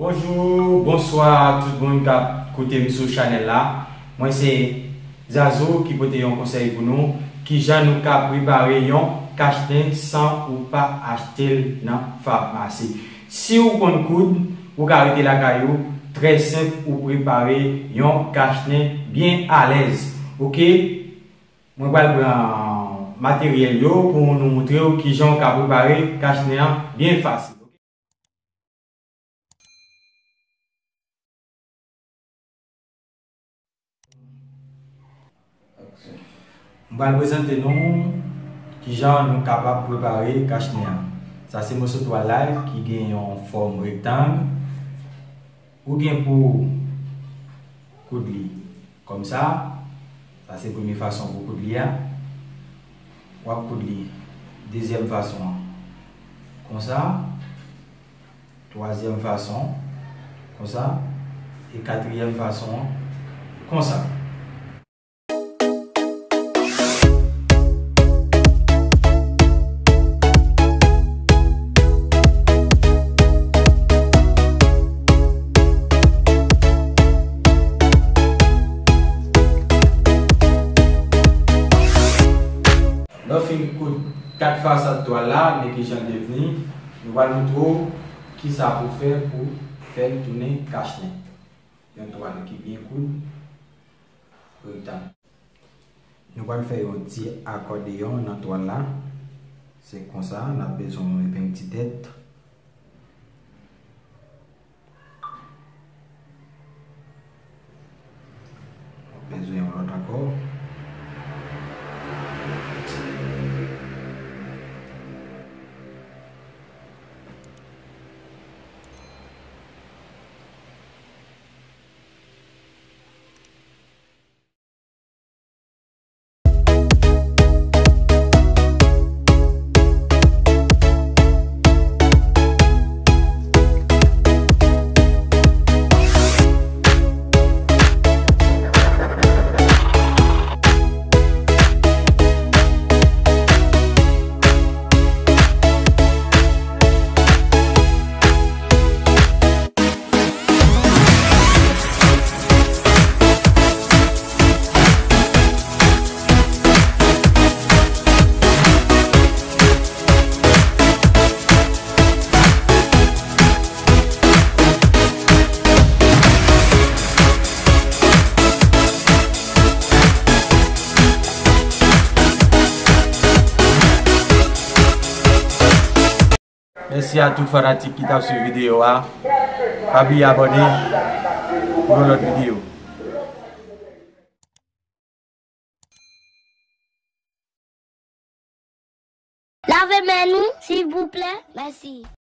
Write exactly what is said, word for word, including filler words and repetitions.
Bonjou, bonswa tout moun k ap koute m sou chanèl la. Mwen se Zazou ki pote yon konsèy pou nou, kijan nou ka prepare yon kachnen san ou pa achte l nan famasi. Si w konn koud, ou ka rete lakay ou, trè senp, ou prepare yon kachnen byen alèz. Oke, mwen pral pran materyèl yo pou nou moutre w kijan w ka prepare kachnen an byen fasil. M pral prezante nou kijan nou kapab prepare kachnen an. Sa se moso twal la ki gen yon fòm rektang. Ou gen pou koud li kòmsa. Sa se premye fason pou koud li a. W ap koud li dezyèm fason an konsa. Twazyèm fason, konsa. E katriyèm fason an, konsa. Lè w fin koud kat fasad twal la, men kijan l devni, nou pral moutre w kisa pou fè pou fè l tounen kachnen. Yon twal ki byen koud, rektang. Nou pral fè yon ti akòdeyon nan twal la. Se konsa, n ap bezwen yon epeng ti tèt. Bezwen yon lòt ankò. Mèsi a tout fanatik ki t ap swiv videyo a. Pa bliye abòne pou yon lòt videyo. Lave men nou, silvouplè. Mèsi.